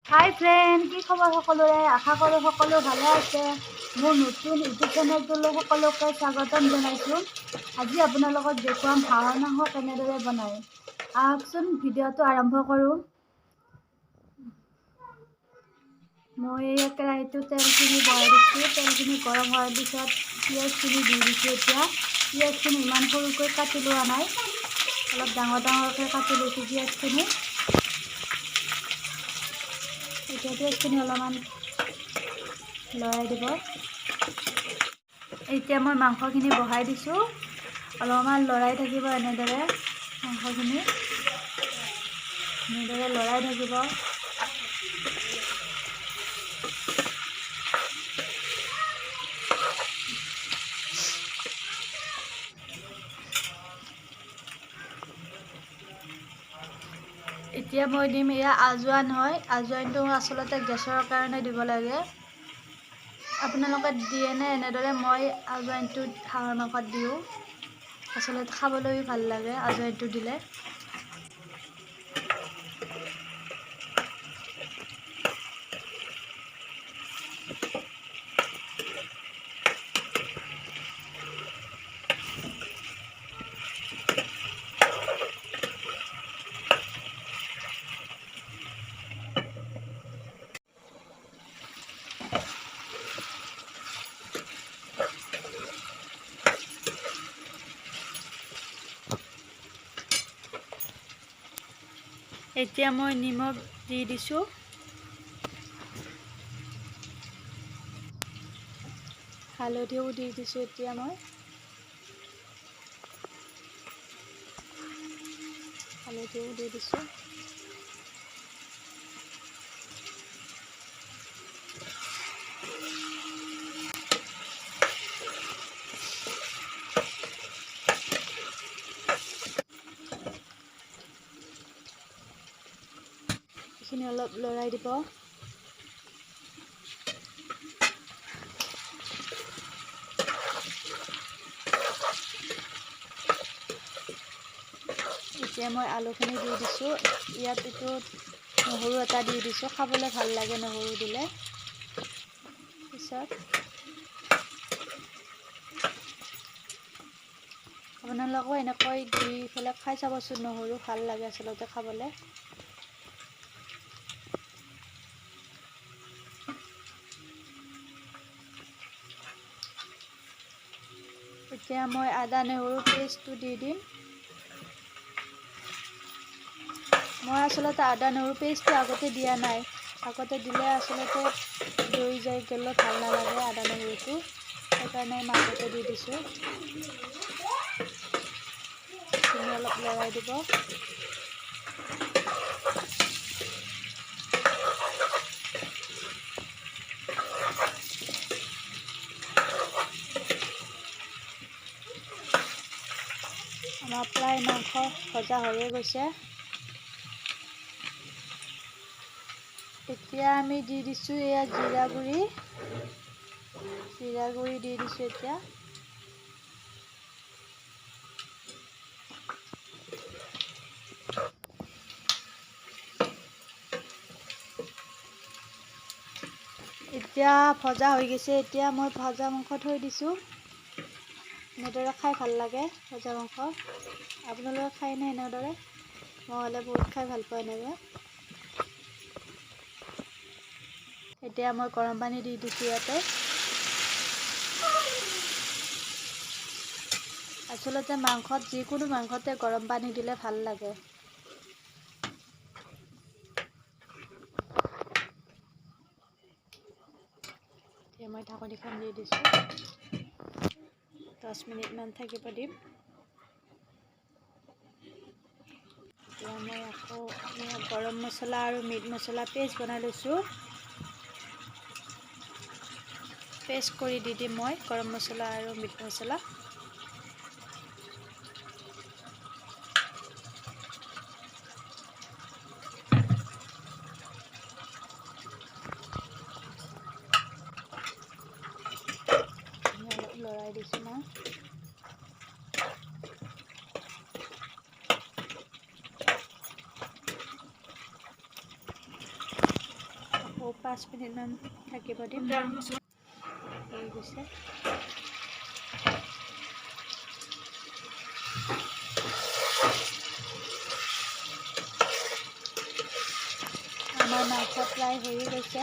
হাই friend, কি খবৰ সকলোৰে? আশা কৰোঁ সকলো ভালে আছে। মোৰ নতুন ইউটিউব চেনেলটোলৈ সকলোকে স্বাগতম জনাইছোঁ। আজি আপোনালোকক দেখুৱাম হাঁহৰ মাংস কেনেদৰে বনায়। আহকচোন, ভিডিঅ'টো আৰম্ভ কৰোঁ। মই এই কেৰাহীটোত তেলখিনি বহাই দিছোঁ। তেলখিনি গৰম হোৱাৰ পিছত পিঁয়াজখিনি দি দিছোঁ। এতিয়া পিঁয়াজখিনি ইমান সৰুকৈ কাটি লোৱা নাই, অলপ ডাঙৰ ডাঙৰকৈ কাটি লৈছোঁ পিঁয়াজখিনি। এতিয়া পিঁয়াজখিনি অলপমান লৰাই দিব। এতিয়া মই মাংসখিনি বহাই দিছোঁ। অলপমান লৰাই থাকিব এনেদৰে, মাংসখিনি এনেদৰে লৰাই থাকিব। এতিয়া মই দিম, এয়া আজোৱান হয়। আজোৱানটো আচলতে গেছৰ কাৰণে দিব লাগে। আপোনালোকে দিয়েনে এনেদৰে? মই আজোৱানটো হাঁহৰ মাংসত দিওঁ। আচলতে খাবলৈও ভাল লাগে আজোৱানটো দিলে। এতিয়া মই নিমখ দি দিছোঁ। হালধিও দি দিছোঁ। এতিয়া মই হালধিও দি দিছোঁ। এইখিনি অলপ লৰাই দিব। এতিয়া মই আলুখিনি দি দিছোঁ। ইয়াত এইটো নহৰু এটা দি দিছোঁ, খাবলৈ ভাল লাগে নহৰু দিলে। পিছত আপোনালোকেও এনেকৈ দি পেলাই খাই চাবচোন নহৰু, ভাল লাগে আচলতে খাবলৈ। এতিয়া মই আদা নহৰু পেষ্টটো দি দিম। মই আচলতে আদা নহৰু পেষ্টটো আগতে দিয়া নাই। আগতে দিলে আচলতে দৈ যায় গ'লে ভাল নালাগে আদা নহৰুটো, সেইকাৰণে মাজতে দি দিছোঁ। এইখিনি অলপ লৰাই দিব। আমাৰ প্ৰায় মাংস ভজা হৈয়ে গৈছে। এতিয়া আমি দি দিছোঁ এয়া জিৰা গুড়ি। জিৰা গুড়ি দি দিছোঁ এতিয়া। এতিয়া ভজা হৈ গৈছে। এতিয়া মই ভজা মাংস থৈ দিছোঁ। এনেদৰে খাই ভাল লাগে ভজা মাংস। আপোনালোকে খায়নে এনেদৰে? মই হ'লে বহুত খাই ভাল পাওঁ এনেকৈ। এতিয়া মই গৰম পানী দি দিছোঁ ইয়াতে। আচলতে মাংসত, যিকোনো মাংসতে গৰম পানী দিলে ভাল লাগে। এতিয়া মই ঢাকনিখন দি দিছোঁ। 10 মিনিটমান থাকিব দিম। এতিয়া মই আকৌ গৰম মছলা আৰু মিট মছলা পেষ্ট বনাই লৈছোঁ। পেষ্ট কৰি দি দিম মই গৰম মছলা আৰু মিট মছলা। অলপ লৰাই দিছোঁ মই। আকৌ 5 মিনিটমান থাকিব দিম। হৈ গৈছে। আমাৰ মাংস প্ৰায় হৈয়ে গৈছে।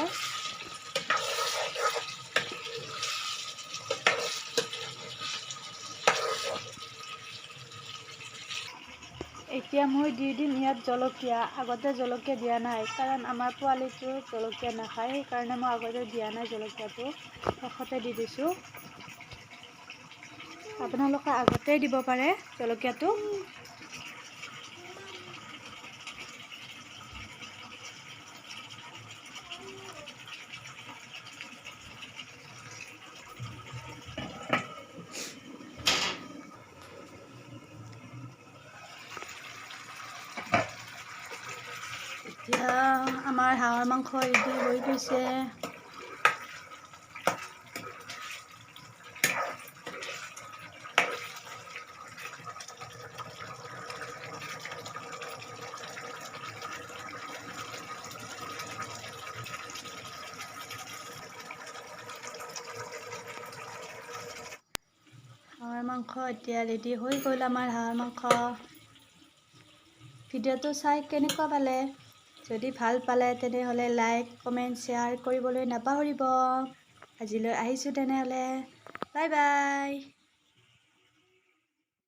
এতিয়া মই দি দিম ইয়াত জলকীয়া। আগতে জলকীয়া দিয়া নাই, কাৰণ আমাৰ পোৱালিটো জলকীয়া নাখায়। সেইকাৰণে মই আগতে দিয়া নাই জলকীয়াটো, শেষতে দি দিছোঁ। আপোনালোকে আগতেই দিব পাৰে জলকীয়াটো। এতিয়া আমাৰ হাঁহৰ মাংস ৰেডি হৈ গৈছে। হাঁহৰ মাংস এতিয়া ৰেডি হৈ গ'ল আমাৰ হাঁহৰ মাংস। ভিডিঅ'টো চাই কেনেকুৱা পালে? যদি ভাল পালে, তেনেহ'লে লাইক, কমেণ্ট, শ্বেয়াৰ কৰিবলৈ নাপাহৰিব। আজিলৈ আহিছোঁ তেনেহ'লে। Bye bye.